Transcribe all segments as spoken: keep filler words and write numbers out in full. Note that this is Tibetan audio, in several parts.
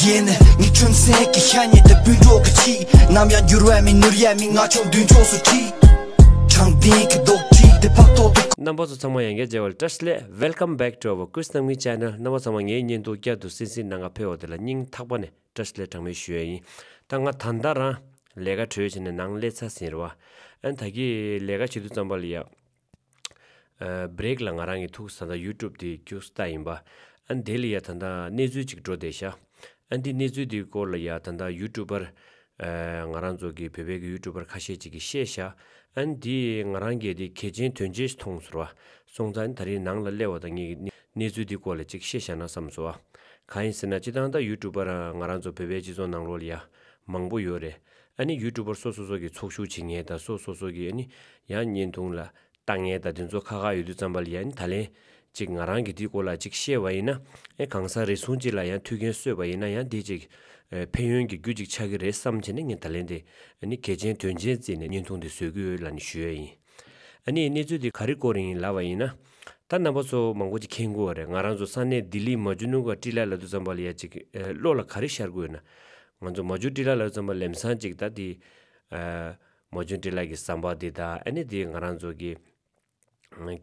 ཡིན། ངའི་ཁྲིམས་སེང་གི་ཤ་ཉེ་དེ་སྤུན་གྲོགས་ཀྱི་ཆེད། ནམ་ཡང་འགྱུར་བ་མེད་ནོར་ཡ་མེད། ང་ཆོ་མདུན་ཕྱོགས་སུ་ཁྲིད། དྲང་བདེན་གྱི་རྡོག་ཁྲིད་དེ་ཕབ་ཐོག་ཏུ། རྣམ་པ་ཚོ་ཚང་མ་ཡང་བསྐྱར་མཇལ་བ་ལ་བཀྲ་ཤིས་བདེ་ལེགས། Welcome back to our Quiz Nangmi channel. རྣམ་པ་ཚང་མ་ངའི་བརྙན་ཐུང་བསྐྱར་དུ་གསན་གཟིགས་གནང་ག་ཕེབས་པ་དེ་ལ་སྙིང་ཐག་པ་ནས་བཀྲ་ཤིས་བདེ་ལེགས་གྲངས་མེད་ཞུ་ཡ་ཡིན། ད་ང་ད་ལྟ་རང་ལས་ཀ་གྲོལ་བྱས་ནས་ནང་སླེབས་ཚར་ཟིན་རེད་བ། ཨ་ནི་ད་གིན་ལས་ཀ་བྱེད་དུས་ཙམ་པ་ལ་ཡ། ཨ་བྷི་རེག་ལ་ང་རང་གི་ཐུག་ས་ད་ཡུ་ཊུབ་དེ་རྒྱུགས་ལྟ་ཡིན་པ། ཨ་ནི་དེ་ལ་ཡ་ད་ལྟ་གནས་ཚུལ་ཅིག་འགྲོ་བསྡད་ཤག་ཨ་ནི་དེ་གནས་ཚུལ་དེའི་སྐོར་ལ་ཡ་ད་ལྟ་ཡུ་ཊུབ་པར། ཨ་ང་རང་ཚོ་གི་བོད་པའི་གི་ཡུ་ཊུབ་པར་ཁ་ཤས་ཅིག་གིས་བཤད་ཤག་ཨ་ནི་དེ་ང་རང་གིས་དེ་གལ་ཆེན་དོན་ཆེན་ཞིག་མཐོང་སོང་བ། སོང་ཙང་ད་རེས་ནང་ལ་སླེབས་པ་དང་ངས་གནས་ཚུལ་དེའི་སྐོར་ལ་ཅིག་བཤད་བཞག་ན་བསམ་སོང་བ། གང་ཡིན་ཟེར་ན་སྤྱིར་བཏང་ད་ཡུ་ཊུབ་པར་ང་རང་ཚོ་བོད་པའི་སྤྱི་ཚོགས་ནང་ལོགས་ལ་ཡ་མང་པོ་ཡོད་རེད། ཨ་ནི་ཡུ་ཊུབ་པར་སོ་སོ་སོ་གི་ཚོགས་ཞུགས་བྱེད་མཁན་དང་སོ་སོ་སོ་གི་ཨ་ནི་ཡང་བརྙན་ཐུང་ལ་ལྟ་མཁན་དང་དེ་ཚོ་ཁག་ཁག་ཡོད་དུས་ཙམ་པ་ལ་ཡ་ནི་ད་ལན་ཅིག་ང་རང་གིས་དེའི་སྐོར་ལ་ཅིག་བཤད་པ་ཡིན་ན། ཨེ་གང་ཟག་རེ་ཟུང་ཅིག་ལ་ཡང་མཐུན་རྐྱེན་བཟོས་པ་ཡིན་ན་ཡང་དེ་ཅིག་ཨེ་ཕན་ཡོན་གྱི་རྒྱུ་ཅིག་ཆགས་ཀྱི་རེད་བསམ་བྱས་ནས་ངས་ད་ལན་དེ་ཨ་ནི་གལ་ཆེན་དོན་ཆེན་བརྩིས་ནས་བརྙན་ཐུང་དེ་བཟོ་གི་ཡོད་ལབ་ནས་ཞུ་ཡ་ཡིན། ཨ་ནི་གནས་ཚུལ་དེ་ག་རེ་སྐོར་ཡིན་ལབ་པ་ཡིན་ན། ད་རྣམ་པ་ཚོ་མང་པོ་ཅིག་མཁྱེན་གྱི་ཡོད་རེད། ང་རང་ཚོ་ས་གནས་ལྡི་ལི་མ་ཇུ་ནུ་ག་ཊི་ལ་ལབ་དུས་ཙམ་པ་ལ་ཡ་ཅིག་ཨེ་བློ་ལ་ག་རེ་ཤར་གྱི་ཡོད་ན། ང་ཚོ་མ་ཇུ་ཊི་ལ་ལབ་དུས་ཙམ་པ་ལམ་སང་ཅིག་ད་དེ་ཨ་མ་ཇུ་ཊི་ལ་གི་ཟམ་པ་དེ་དང་ཨ་ནི་དེ་ང་རང་ཚོ་གི་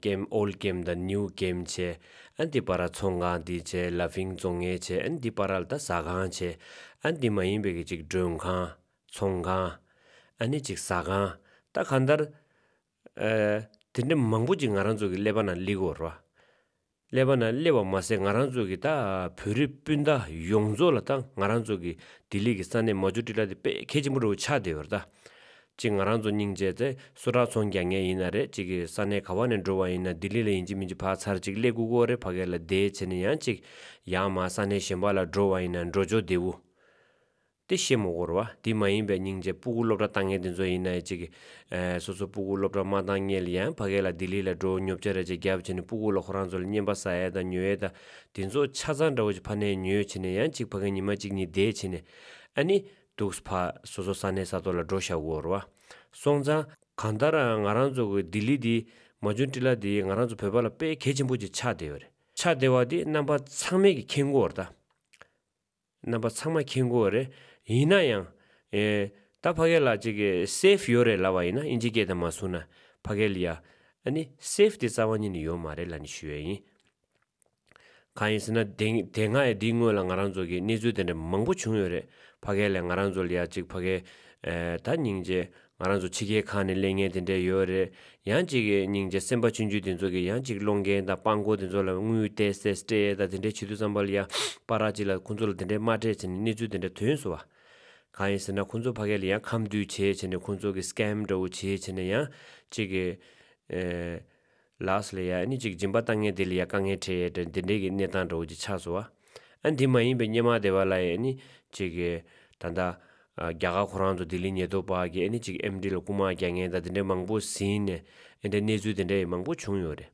ཀེམ་ཨོལ་ཀེམ་དང་ནིའུ་ཀེམ་བྱས། ཨ་ནི་དེ་བར་ཚོང་ཁང་དེ་བྱས། ལ་ཕིང་བཙོང་མཁན་བྱས། ཨ་ནི་དེ་བར་ལ་ད་ཟ་ཁང་བྱས། ཨ་ནི་དེ་མ་ཡིན་པའི་གི་ཅིག་མགྲོན་ཁང་། ཚོང་ཁང་། ཨ་ནི་ཅིག་ཟ་ཁང་། ད་གང་ལྟར། ཨ་དེ་འདྲ་མང་པོ་ཅིག་ང་རང་ཚོ་གི་ཀླད་པ་ནང་སླེབས་ཀྱི་ཡོད་རེད་བ། ཀླད་པ་ནང་སླེབས་པ་མ་ཟད་ང་རང་ཚོ་གི་ད་བོད་རིགས་སྤུན་ཟླ་ཡོངས་རྫོགས་ལ་ད་ང་རང་ཚོ་གི་ལྡི་ལི་གི་ས་གནས་མ་ཇུ་ཊི་ལ་དེ་དཔེ་གལ་ཆེན་པོ་འདྲ་བོ་ཆགས་བསྡད་ཡོད་རེད་ད། ཅིག་ང་རང་ཚོ་སྙིང་རྗེ་ཚེ་སོ་ཊག་ཚོང་རྒྱག་མཁན་ཡིན་ན་རེད། ཅིག་གི་ས་གནས་ག་བ་ནས་འགྲོ་བ་ཡིན་ན་ལྡི་ལི་ལ་ཡིན་གཅིག་མིན་གཅིག་ཕར་ཚུར་ཅིག་སླེབས་དགོས་ཀྱི་ཡོད་རེད། ཕ་གི་ལ་བསྡད་བྱས་ནས་ཡང་ཅིག་ཡར་མར་ས་གནས་གཞན་པ་ལ་འགྲོ་བ་ཡིན་ན་འགྲོ་ཕྱོགས་བདེ་པོ། དེ་ཤེས་མི་དགོས་རེད་བ། དེ་མ་ཡིན་པའི་སྙིང་རྗེ་སྤུ་གུ་སློབ་གྲྭ་བཏང་མཁན་དེ་ཚོ་ཡིན་ན་ཅིག་ཨེ་སོ་སོ་སྤུ་གུ་སློབ་གྲྭ་མ་བཏང་སྔོན་ལ་ཡང་ཕ་གི་ལ་ལྡི་ལི་ལ་འགྲོ་ཉོ་ཆ་རེ་ཅིག་རྒྱབ་བྱས་ནས་སྤུ་གུ་ལ་ཁོ་རང་ཚོ་ལ་རྔན་པ་ཟ་ཡས་དང་ཉོ་ཡས་དང་དེ་ཚོ་ཆ་ཚང་འདྲ་བོ་ཅིག་ཕར་ནས་ཉོས་བྱས་ནས་ཡང་ཅིག་ཕ་གི་ཉི་མ་གཅིག་གཉིས་བསྡད་བྱས་ནས་ཨ་ནི་འདུག་ཕར་སོ་སོ་ས་གནས་ས་ཐོག་ལ་འགྲོ་བཞག་གི་ཡོད་རེད་བ། སོང་ཙང་གང་ལྟར་ང་རང་ཚོ་གི་ལྡི་ལི་འདི་མ་ཇུ་ཊི་ལ་འདི་ང་རང་ཚོ་བོད་པ་ལ་དཔེ་གལ་ཆེན་པོ་ཅིག་ཆགས་བསྡད་ཡོད་རེད། ཆགས་བསྡད་པ་འདི་རྣམ་པ་ཚང་མས་ཀྱི་མཁྱེན་གྱི་ཡོད་རེད་ད། རྣམ་པ་ཚང་མ་མཁྱེན་གྱི་ཡོད་རེད། ཡིན་ན་ཡང་། ཨེ། ད་ཕ་གི་ལ་ཅིག་གི་སེབ་ཡོད་རེད་ལབ་པ་ཡིན་ན་ཨིན་ཇི་སྐད་དང་མ་བཟུང་ན་ཕ་གི་ལ་ཡ། ཨ་ནི་སེབ་དེ་རྩ་བ་ཉིད་ནས་ཡོད་མ་རེད་ལབ་ནས་ཞུ་ཡས་ཡིན། གང་ཡིན་ཟེར་ན་དེ་དེ་སྔ་ཡི་དེའི་སྔོན་ལ་ང་རང་ཚོ་གི་གནས་ཚུལ་དེ་འདྲ་མང་པོ་བྱུང་ཡོད་རེད། ཕ་གི་ལ་ང་རང་ཚོ་ལ་ཡ་ཅིག་ཕ་གི་ཨེ། ད་སྙིང་རྗེ། ང་རང་ཚོ་ཕྱི་རྒྱལ་ཁག་ནས་སླེབས་མཁན་དེ་འདྲས་ཡོད་རེད། ཡང་ཅིག་གི་སྙིང་རྗེ་སེམས་པ་ཆུང་ཆུང་དེ་ཚོ་གི་ཡང་ཅིག་སློང་མཁན་དང་སྤྲང་པོ་དེ་ཚོ་ལ་དངུལ་སྤྲད་སེ་སྤྲད་དང་དེ་འདྲས་བྱེད་དུས་ཙམ་པ་ལ་ཡང་པ་ར་ཅིག་ལ་ཁོང་ཚོ་ལ་དེ་འདྲས་མ་སྤྲད་བྱས་ནས་གནས་ཚུལ་དེ་འདྲས་ཐོན་སོང་བ། གང་ཡིན་ཟེར་ན་ཁོང་ཚོ་ཕ་གི་ལ་ཡང་ཁམས་བསྡུས་བྱས་བྱས་ནས་ཁོང་ཚོ་གི་སི་ཀེམ་འདྲ་བོ་བྱས་བྱས་ནས་ཡང་ཅིག་གི་ཨེ། ལགས་ལ་ཡ་ཨ་ནི་ཅིག་སྦྱིན་པ་བཏང་མཁན་དེ་ལ་ཡ་དཀའ་ངལ་འཕྲད་ཡས་དེ་འདྲས་ཀྱི་གནས་སྟངས་འདྲ་བོ་ཅིག་ཆགས་སོང་བ། ཨ་འདི་མ་ཡིན་པའི་སྔོན་མ་དེ་བ་ལ་ཡ་ཨ་ནི་ཅིག་གི་ད་ལྟ་རྒྱ་གར་ཁོ་རང་ཚོ་ལྡི་ལི་ཉེན་རྟོག་པ་གི་ཨ་ནི་ཅིག་ཨེམ་ཌི་ལ་རྐུ་མ་རྒྱག་མཁན་དང་དེ་འདྲས་མང་པོ་ཟིན་ནས་ཨ་འདྲས་གནས་ཚུལ་དེ་འདྲས་མང་པོ་བྱུང་ཡོད་རེད།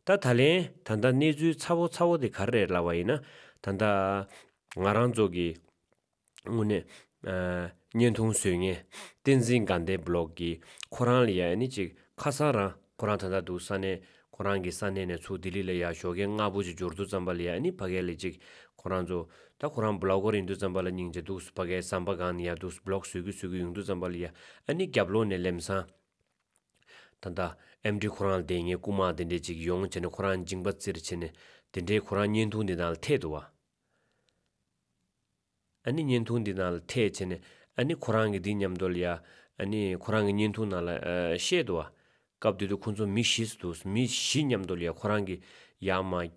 ད་ད་ལན་ད་ལྟ་གནས་ཚུལ་ཚ་བོ་ཚ་བོ་དེ་ག་རེ་རེད་ལབ་པ་ཡིན་ན། ད་ལྟ་ང་རང་ཚོ་གི་དངོས་གནས་ཨ་བརྙན་ཐུང་བཟོ་མཁན་བསྟན་འཛིན་དགའ་ལྡན་བི་ལོག་གི་ཁོ་རང་ལ་ཡ་ཨ་ནི་ཅིག་ཁ་སང་རང་ཁོ་རང་ད་ལྟ་འདུག་ས་གནས་ཁོ་རང་གི་ས་གནས་ནས་ཚུར་ལྡི་ལི་ལ་ཡ་ཞོགས་ཀས་སྔ་པོ་ཅིག་འབྱོར་དུས་ཙམ་པ་ལ་ཡ་ཨ་ནི་ཕ་གི་ལ་ཅིག་ཁོ་རང་ཚོ་ད་ཁོ་རང་བི་ལོག་གར་ཡིན་དུས་ཙམ་པ་ལ་སྙིང་རྗེ་འདུག་ཕ་གིའི་ཟམ་པ་སྒང་ནས་ཡ་འདུག་བི་ལོག་བཟོ་གི་བཟོ་གི་ཡོང་དུས་ཙམ་པ་ལ་ཡ་ཨ་ནི་རྒྱབ་ལོགས་ནས་ལམ་སང་། ད་ལྟ་ཨེམ་ཌི་ཁོ་རང་ལ་བསྡད་མཁན་རྐུ་མ་དེ་འདྲས་ཅིག་ཡོང་བྱས་ནས་ཁོ་རང་མཇིང་པ་བཙིར་བྱས་ནས་དེ་འདྲས་ཁོ་རང་བརྙན་ཐུང་འདི་ནང་ལ་ཐེབས་འདུག་བ། ཨ་ནི་བརྙན་ཐུང་འདི་ནང་ལ་ཐེབས་བྱས་ནས་ཨ་ནི་ཁོ་རང་གི་འདི་མཉམ་དུ་ལ་ཡ་ཨ་ནི་ཁོ་རང་གི་བརྙན་ཐུང་ནང་ལ་ཨ་བཤད་འདུག་བ། སྐབས་དེ་དུས་ཁོ་ཚོ་མི་བཞི་ཙམ་འདུག་མི་བཞི་མཉམ་དུ་ལ་ཡ་ཁོ་རང་གི་ཡར་མར་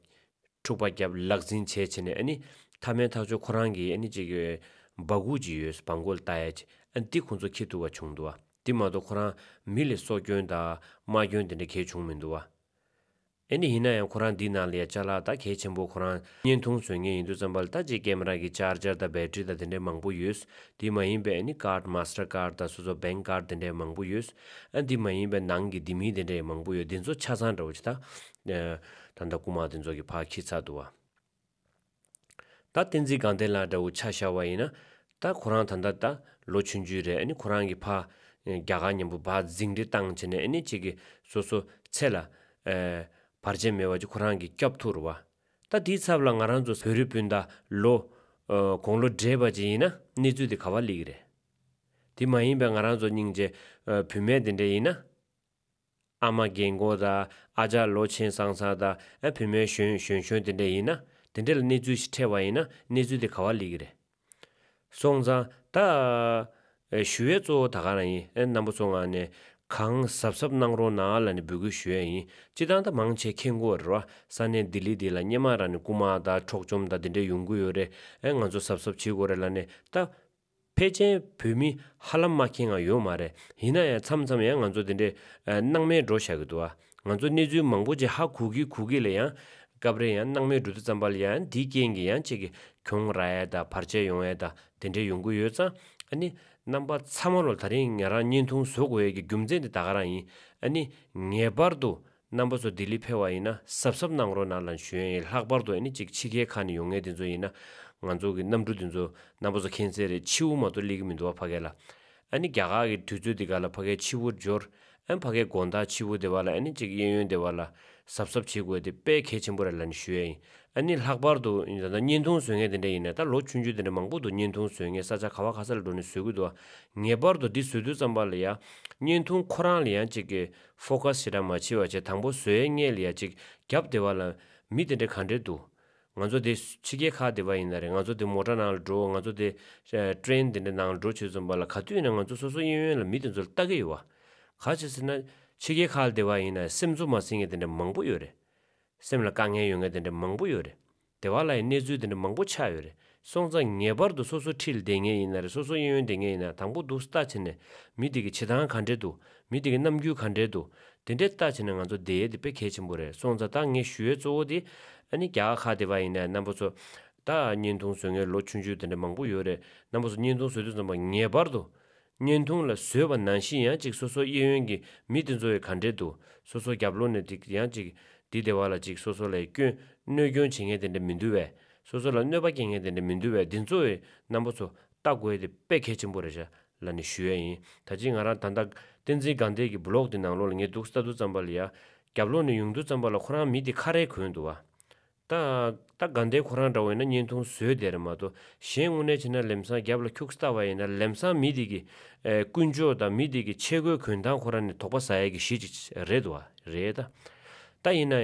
འཁྲུག་པ་བརྒྱབ་ལག་འཛིང་བྱས་བྱས་ནས་ཨ་ནི་མཐའ་མའི་ཐག་གཅོད་ཁོ་རང་གི་ཨ་ནི་ཅིག་སྦ་ཁུག་ཅིག་ཡོད་སྦ་ཁུག་ལ་ལྟ་ཡ་ཅིག་ཨ་ནི་འདི་ཁོ་ཚོ་འཁྱེར་ཐུབ་པ་བྱུང་འདུག་བ། འདི་མ་གཏོགས་ཁོ་རང་མི་ལ་སྲོག་སྐྱོན་དང་རྨས་སྐྱོན་དེ་འདྲ་གང་ཡང་བྱུང་མི་འདུག་བ། ཨ་ནི་ཡིན་ན་ཡང་ཁོ་རང་འདི་ནང་ལ་ཡ་ཅ་ལག་ད་གལ་ཆེན་པོ་ཁོ་རང་བརྙན་ཐུང་བཟོ་མཁན་ཡིན་དུས་ཙམ་པ་ལ་ད་ཅིག་ཀེམ་ར་གི་ཅར་ཇར་དང་བེ་ཊི་རི་དང་དེ་འདྲ་མང་པོ་ཡོད། དེ་མ་ཡིན་པའི་ཨ་ནི་ཀར་ཌི་མཱ་སི་ཊར་ཀར་ཌི་དང་སོ་སོ་བེང་ཀར་ཌི་དེ་འདྲ་མང་པོ་ཡོད། ཨ་དེ་མ་ཡིན་པའི་ནང་གི་ལྡེ་མིག་དེ་འདྲ་མང་པོ་ཡོད། དེ་ཚོ་ཆ་ཚང་འདྲ་བོ་ཅིག་ད་ད་ལྟ་རྐུ་མ་དེ་ཚོ་གིས་ཕར་འཁྱེར་ཚར་འདུག་བ། ད་བསྟན་འཛིན་དགའ་ལྡན་ལགས་འདྲ་བོ་ཆ་བཞག་པ་ཡིན་ན། ད་ཁོ་རང་ད་ལྟ་ད་ ལོ་ཆུང་ཆུང་རེད། ཨ་ནི་ཁོ་རང་གི་ཕ་རྒྱ་གར་མཉམ་པོ་ཕར་འཛིང་རེས་བཏང་བྱས་ནས་ཨ་ནི་ཅིག་གི་སོ་སོ་ཚེ་ལ་ཨ་བར་ཆད་མེད་པ་ཅིག་ཁོ་རང་གིས་སྐྱོབ་ཐུབ་རེད་བ། ད་དེའི་ཚབ་ལ་ང་རང་ཚོ་བོད་རིགས་སྤུན་ཟླ་ལོ་ཨ་དགུང་ལོ་བགྲེས་པ་ཅིག་ཡིན་ན་གནས་ཚུལ་དེ་ག་པར་སླེབས་ཀྱི་རེད། དེ་མ་ཡིན་པའི་ང་རང་ཚོ་སྙིང་རྗེ་ཨ་བུད་མེད་དེ་འདྲ་ཡིན་ན། ཨ་མ་རྒན་གོག་དང་ཨ་ཅག་ལོ་ཆེན་སང་སང་དང་ཨ་བུད་མེད་གཞོན་གཞོན་གཞོན་དེ་འདྲ་ཡིན་ན་དེ་འདྲ་ལ་གནས་ཚུལ་ཞིག་འཕྲད་པ་ཡིན་ན་གནས་ཚུལ་དེ་ག་པར་སླེབས་ཀྱི་རེད། སོང་ཙང་ད་ཨེ་ཞུ་ཡས་གཙོ་བོ་ད་ག་རང་ཡིན། ཨེ་རྣམ་པ་ཚོ་ངག་ནས་གང་གཟབ་གཟབ་གནང་རོགས་གནང་ལབ་ནས་འབོད་སྐུལ་ཞུ་ཡས་ཡིན། སྤྱིར་བཏང་ད་མང་ཆེ་མཁྱེན་གྱི་ཡོད་རེད་བ། ས་གནས་ལྡི་ལི་འདི་ལ་སྔོན་མ་རང་ནས་རྐུ་མ་དང་འཕྲོག་བཅོམ་དང་དེ་འདྲ་ཡོང་གི་ཡོད་རེད། ཨེ་ང་ཚོ་གཟབ་གཟབ་བྱེད་དགོས་རེད་ལབ་ནས་ད། ཕལ་ཆེར་བོད་མི་ཧ་ལམ་མ་མཁྱེན་ང་ཡོད་མ་རེད། ཡིན་ན་ཡང་མཚམས་མཚམས་ཡང་ང་ཚོ་དེ་འདྲའི་ཨ་སྣང་མེད་འགྲོ་བཞག་གི་འདུག་ཨ། ང་ཚོ་གནས་ཚུལ་མང་པོ་ཅིག་ཧ་གོ་གི་གོ་གི་ལ་ཡང་སྐབས་རེ་ཡང་སྣང་མེད་འགྲོ་དུས་ཙམ་པ་ལ་ཡང་འདིའི་རྐྱེན་གྱིས་ཡང་ཅིག་གི་གྱོང་རག་ཡས་དང་བར་ཆད་ཡོང་ཡས་དང་དེ་འདྲའི་ཡོང་གི་ཡོད་ཙང་ཨ་ནི་རྣམ་པ་ཚང་མ་ལ་ད་རིང་ང་རང་བརྙན་ཐུང་བཟོ་དགོས་ཡས་ཀྱི་རྒྱུ་མཚན་དེ་ད་ག་རང་ཡིན། ཨ་ནི་ངེས་པར་དུ། རྣམ་པ་ཚོ་ལྡི་ལི་ཕེབས་པ་ཡིན་ན་གཟབ་གཟབ་གནང་རོགས་གནང་ལབ་ཞུ་ཡས་ཡིན། ལྷག་པར་དུ་ཨ་ནི་ཅིག་ཕྱི་རྒྱལ་ཁག་ནས་ཡོང་མཁན་དེ་ཚོ་ཡིན་ན་ང་ཚོ་གི་གནམ་གྲུ་དེ་ཚོ་རྣམ་པ་ཚོ་མཁྱེན་གསལ་རེད། ཕྱི་དབུགས་མ་གཏོགས་སླེབས་ཀྱི་མི་འདུག་བ་ཕ་གི་ལ། ཨ་ནི་རྒྱ་གར་གི་དུས་ཚོད་དེ་ག་ལ་ཕ་གིའི་ཕྱི་དབུགས་འབྱོར། ཨ་ནི་ཕ་གིའི་དགོང་དག་ཕྱི་དབུགས་དེ་བ་ལ་ཨ་ནི་ཅིག་གཡས་གཡོན་དེ་བ་ལ་གཟབ་གཟབ་བྱེད་དགོས་དེ་དཔེ་གལ་ཆེན་པོ་རེད་ལབ་ནས་ཞུ་ཡས་ཡིན། ཨ་ནི་ལྷག་པར་དུ་ད་ལྟ་བརྙན་ཐུང་བཟོ་མཁན་དེ་འདྲ་ཡིན་ན་ད་ལོ་ཆུང་ཆུང་དེ་འདྲ་མང་པོ་འདུག་བརྙན་ཐུང་བཟོ་མཁན་ས་ཆ་ག་བ་ག་ས་ལ་འགྲོ་ནས་བཟོ་གི་འདུག་བ། ངེས་པར་དུ་འདི་བཟོ་དུས་ཙམ་པ་ལ་ཡ། བརྙན་ཐུང་ཁོ་རང་ལ་ཡང་ཅིག་གི་ཕོ་ཁ་སི་ཞེ་དྲག་མ་བྱེད་པ་བྱས་དང་པོ་བཟོ་ཡས་སྔོན་ལ་ཡ་ཅིག་རྒྱབ་དེ་བ་ལ་མི་དེ་འདྲ་ག་འདྲས་འདུག་ང་ཚོ་དེ་ཕྱི་རྒྱལ་ཁག་དེ་བ་ཡིན་ན་རེད། ང་ཚོ་དེ་མོ་ཊ་ནང་ལ་འགྲོ། ང་ཚོ་དེ་ཨ་ཊེ་རེན་དེ་འདྲ་ནང་ལ་འགྲོ་བྱེད་ཙམ་པ་ལ་ག་དུས་ཡིན་ན་ང་ཚོ་སོ་སོ་གཡས་གཡོན་ལ་མི་དེ་ཚོ་ལ་ལྟ་གི་ཡོད་བ། ག་ཅི་ཟེར་ན་ཕྱི་རྒྱལ་ཁག་ལ་དེ་བ་ཡིན་ན་སེམས་གསོ་མ་ཟིན་མཁན་དེ་འདྲ་མང་པོ་ཡོད་རེད། སེམས་ལ་དཀའ་ངལ་ཡོད་མཁན་དེ་འདྲ་མང་པོ་ཡོད་རེད། དེ་བ་ལ་ཡང་གནས་ཚུལ་དེ་འདྲ་མང་པོ་ཆགས་ཡོད་རེད། སོང་ཙང་ངེས་པར་དུ་སོ་སོ་འཁྲིས་ལ་བསྡད་མཁན་ཡིན་ན་རེད། སོ་སོ་གཡས་གཡོན་བསྡད་མཁན་ཡིན་ན་དང་པོ་འདུག་ལྟ་བྱས་ནས་མི་དེ་གི་བྱེད་སྟངས་ག་འདྲས་འདུག་མི་དེ་གི་རྣམ་འགྱུར་ག་འདྲས་འདུག་དེ་འདྲས་ལྟ་བྱས་ནས་ང་ཚོ་བསྡད་ཡས་དེ་དཔེ་གལ་ཆེན་པོ་རེད། སོང་ཙང་ད་ངས་ཞུ་ཡས་གཙོ་བོ་དེ་ཨ་ནི་རྒྱ་གར་ཁག་དེ་བ་ཡིན་ན་རྣམ་པ་ཚོ་ད་བརྙན་ཐུང་བཟོ་མཁན་ལོ་ཆུང་ཆུང་དེ་འདྲ་མང་པོ་ཡོད་རེད། རྣམ་པ་ཚོ་བརྙན་ཐུང་བཟོ་དུས་ཙམ་པ་ངེས་པར་དུ། བརྙན་ཐུང་ལ་བཟོས་པ་ནང་བཞིན་ཡང་ཅིག་སོ་སོ་གཡས་གཡོན་གྱི་མི་དེ་ཚོ་ཡི་ག་འདྲས་འདུག་སོ་སོ་རྒྱབ་ལོགས་ནས་ཅིག་ཡང་ཅིག་འདི་དེ་བ་ལ་ཅིག་སོ་སོ་ལ་སྐྱོན་གནོད་སྐྱོན་བྱེད་མཁན་དེ་འདྲ་མི་འདུག་བས། སོ་སོ་ལ་གནོད་པ་སྐྱེལ་མཁན་དེ་འདྲ་མི་འདུག་བས། འདི་ཚོ་ཡི་རྣམ་པ་ཚོ་ལྟ་དགོས་དེ་དཔེ་གལ་ཆེན་པོ་རེད་ཤག་ལབ་ནས་ཞུ་ཡས་ཡིན། ད་ཅི་ང་རང་ད་ལྟ་བསྟན་འཛིན་དགའ་ལྡན་གྱི་བི་ལོག་དེ་ནང་ལོགས་ལ་ངས་འདུག་ལྟ་དུས་ཙམ་པ་ལ་ཡ། རྒྱབ་ལོགས་ནས་ཡོང་དུས་ཙམ་པ་ལ་ཁོ་རང་མི་དེ་ཁ་རས་གོན་འདུག་བ། ད་ད་དགའ་ལྡན་ཁོ་རང་འདྲ་བོ་ཡིན་ན་བརྙན་ཐུང་བཟོས་བསྡད་རེད་མ་གཏོགས་གཞན་དངོས་གནས་བྱས་ན་ལམ་སང་རྒྱབ་ལ་ཁྱུག་ཙམ་ལྟ་བ་ཡིན་ན་ལམ་སང་མི་དེ་གི་ཨེ་ཀུན་སྤྱོད་དང་མི་དེ་གི་ཆས་གོས་གོན་སྟངས་ཁོ་རང་ནས་དོགས་པ་ཟ་ཡས་ཀྱི་གཞི་ཅིག་རེད་འདུག་བ། རེད་ད། ད་ཡིན་ན་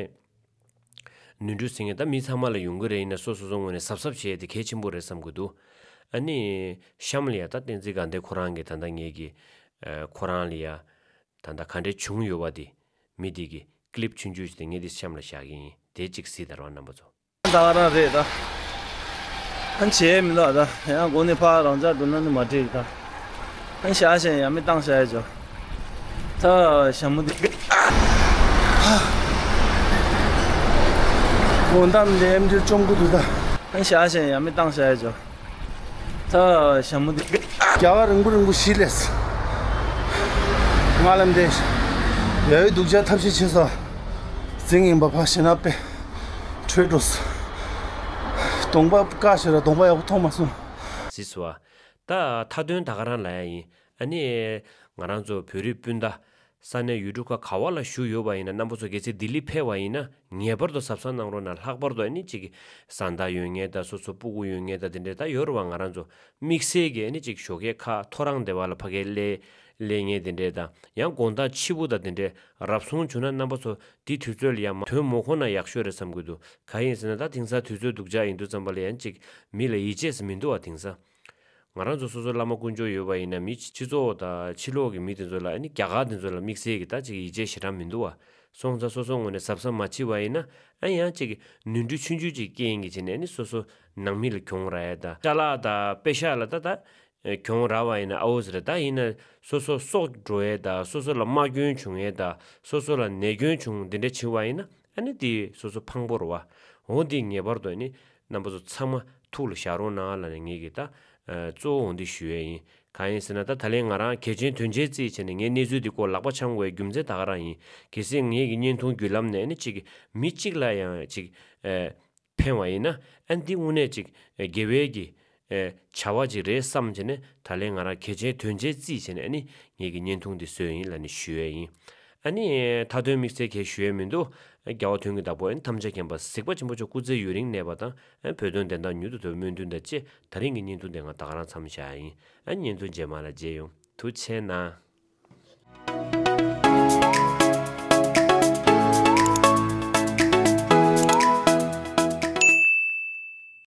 ནོར་འཁྲུལ་ཟེར་མཁན་ད་མི་ཚང་མ་ལ་ཡོང་གི་རེད། ཡིན་ན་སོ་སོ་སོ་ངོས་ནས་གཟབ་གཟབ་བྱས་ཏེ་གལ་ཆེན་པོ་རེད་བསམ་གྱི་འདུག་ཨ་ནི་གཤམ་ལ་ཡ་ད་བསྟན་འཛིན་དགའ་ལྡན་ཁོ་རང་གི་ད་ལྟ་ངེད་ཀྱི་ཨེ་ཁོ་རང་ལ་ཡ། ད་ལྟ་ག་འདྲས་བྱུང་ཡོད་པ་དེ་མི་དེ་གི་ཀི་ལིབ་ཆུང་ཆུང་ཞིག་དེ་ངས་དེ་གཤམ་ལ་བཞག་གི་ཡིན། དེ་གཅིག་གཟིགས་དང་རོགས་རྣམ་པ་ཚོ། ད་ག་རང་རེད་ད། ཨ་བྱས་མི་འདུག་ད། ཡང་སྒོ་ནས་ཕར་རང་འཇགས་འགྲོ་ན་ནི་མ་འགྲིག་ད། ཨ་བཞག་བཞག་ཡ་མི་བཏང་བཞག་ཡ་ཅོ། ད་ཞྭ་མོ་དེ། སྒོ་འདམ་འདེམ་རྒྱུ་བཅོམ་གི་འདུག་ད། ཨ་བཞག་བཞག་ཡ་མི་བཏང་བཞག་ཡ་ཅོ། ད་ཞྭ་མོ་འདི། རྒྱ་གར་རིང་པོ་རིང་པོ་ཞིག་སླེབས། ང་ལ་འདི། ཡ་ཡོད་སྡུག་ཅག་ཐབས་ཤེས་བྱས་སོ། རྫིང་ཡིན་པ་ཕ་ཞེ་ན་པེ། བྲོས་འགྲོ་སོ། གདོང་པ་དཀར་ཞེ་ར་གདོང་པ་ཡག་པོ་མཐོང་མ་སོང་། ཟིག་སོ། ད་མཐའ་དོན་ད་ག་རང་ལ་ཡ་ཡིན། ཨ་ནི། ང་རང་ཚོ་བོད་རིགས་སྤུན་ཟླ། ས་གནས་ཡུལ་གྲུ་ཁག་ག་བ་ལ་བཞུགས་ཡོད་པ་ཡིན་ན་རྣམ་པ་ཚོ་གལ་སྲིད་ལྡི་ལི་ཕེབས་པ་ཡིན་ན་ངེས་པར་དུ་གཟབ་གཟབ་གནང་རོགས་གནང་། ལྷག་པར་དུ་ཨ་ནི་ཅིག་བཟའ་ཟླ་ཡོད་མཁན་དང་སོ་སོ་སྤུ་གུ་ཡོད་མཁན་དང་དེ་འདྲས་ད་ཡོད་རེད་བ། ང་རང་ཚོ་དམིགས་བསལ་གྱི་ཨ་ནི་ཅིག་ཞོགས་ཀས་ཁ་ཐོ་རངས་དེ་བ་ལ་ཕ་གིར་སླེབས་སླེབས་མཁན་དེ་འདྲས་དང་ཡང་དགོང་དག་ཕྱི་པོ་དང་དེ་འདྲས་རབ་སོང་བྱུང་ན་རྣམ་པ་ཚོ་དེ་དུས་ཚོད་ལ་ཡང་མ་ཐོན་མ་ཁོམ་ན་ཡག་ཤོས་རེད་བསམ་གྱི་འདུག་གང་ཡིན་ཟེར་ན་ད་དེང་སང་དུས་ཚོད་སྡུག་ཅག་ཡིན་དུས་ཙམ་པ་ལ་ཡང་ཅིག་མི་ལ་ཡིད་ཆེས་སུ་མི་འདུག་བ་དེང་སང་། ང་རང་ཚོ་སོ་སོ་བླ་མ་དཀོན་མཆོག་ཡོད་པ་ཡིན་ན་མི་སྤྱི་ཚོགས་དང་ཕྱི་ལོགས་ཀྱི་མི་དེ་ཚོ་ལ་ཨ་ནི་རྒྱ་གར་དེ་ཚོ་ལ་དམིགས་བསལ་གྱི་ད་ཅིག་ཡིད་ཆེས་ཞེ་དྲག་མི་འདུག་བ། སོང་ཙང་སོ་སོ་ངོས་ནས་གཟབ་གཟབ་མ་བྱས་པ་ཡིན་ན་ཨ་ཡང་ཅིག་ནོར་འཁྲུལ་ཆུང་ཆུང་ཅིག་རྐྱེན་གྱིས་བྱས་ནས་ཨ་ནི་སོ་སོ་ནང་མི་ལ་གྱོང་རག་ཡས་དང་ཅ་ལག་དང་པེ་ཤག་ལ་ད་ད་གྱོང་རག་པ་ཡིན་ན་ཨའོ་ཟེར། ད་ཡིན་ན་སོ་སོ་སྲོག་འགྲོ་ཡས་དང་སོ་སོ་ལ་རྨས་སྐྱོན་བྱུང་ཡས་དང་སོ་སོ་ལ་ནད་སྐྱོན་བྱུང་འདི་འདྲ་བྱུང་བ་ཡིན་ན། ཨ་ནི་དེ་སོ་སོ་ཕངས་པོ་རེད་བ། འོ་འདི་ངེས་པར་དུ་ཨ་ནི་རྣམ་པ་ཚོ་ཚང་མ་ཐུགས་ལ་བཞག་རོགས་གནང་ལབ་ནས་ངེད་ཀྱིས་ད་ཨ་གཙོ་བོ་འོ་འདི་ཞུ་ཡས་ཡིན། གང་ཡིན་ཟེར་ན་ད་ད་ལན་ང་རང་གལ་ཆེན་དོན་ཆེན་རྩིས་བྱས་ནས་ངས་གནས་ཚུལ་འདི་སྐོར་ལག་པ་འཆང་དགོས་རྒྱུ་མཚན་ད་ག་རང་ཡིན། གལ་སྲིད་ངེད་ཀྱི་བརྙན་ཐུང་བརྒྱུད་ལམ་ནས་ཨ་ནི་གཅིག་གི་མི་གཅིག་ལ་ཡང་གཅིག་ཨ་ཕན་བ་ཡིན་ན་ཨ་ནི་འདི་དངོས་གནས་གཅིག་ཨ་དགེ་བའི་གི་ ཨེ་བྱ་བ་ཅིག་རེད་བསམ་བྱས་ནས། ད་ལན་ང་རང་གལ་ཆེན་དོན་ཆེན་བརྩིས་བྱས་ནས། ཨ་ནི་ངེད་ཀྱི་བརྙན་ཐུང་འདི་བཟོས་ཡིན་ལབ་ནས་ཞུ་ཡས་ཡིན། ཨ་ནི་མཐའ་དོན་དམིགས་བསལ་གང་ཞུ་ཡས་མི་འདུག་རྒྱལ་བ་དོན་གྱི་བདག་པོ་ཨ་ནི་ཐམས་ཅད་མཁྱེན་པ་གཟིགས་པ་ཆེན་པོ་མཆོག་སྐུ་ཚེ་ཡུན་རིང་གནས་པ་དང་། ཨ་ནི་བོད་དོན་བདེན་མཐའ་མྱུར་དུ་ཐོབ་པའི་སྨོན་འདུན་དང་བཅས། ད་རིང་གི་བརྙན་ཐུང་འདི་ང་ད་ག་རང་མཚམས་བཞག་ཡིན། ཨ་ནི་བརྙན་ཐུང་རྗེས་མ་ལ་མཇལ་ཡོང་། ཐུགས་རྗེ་གནང་།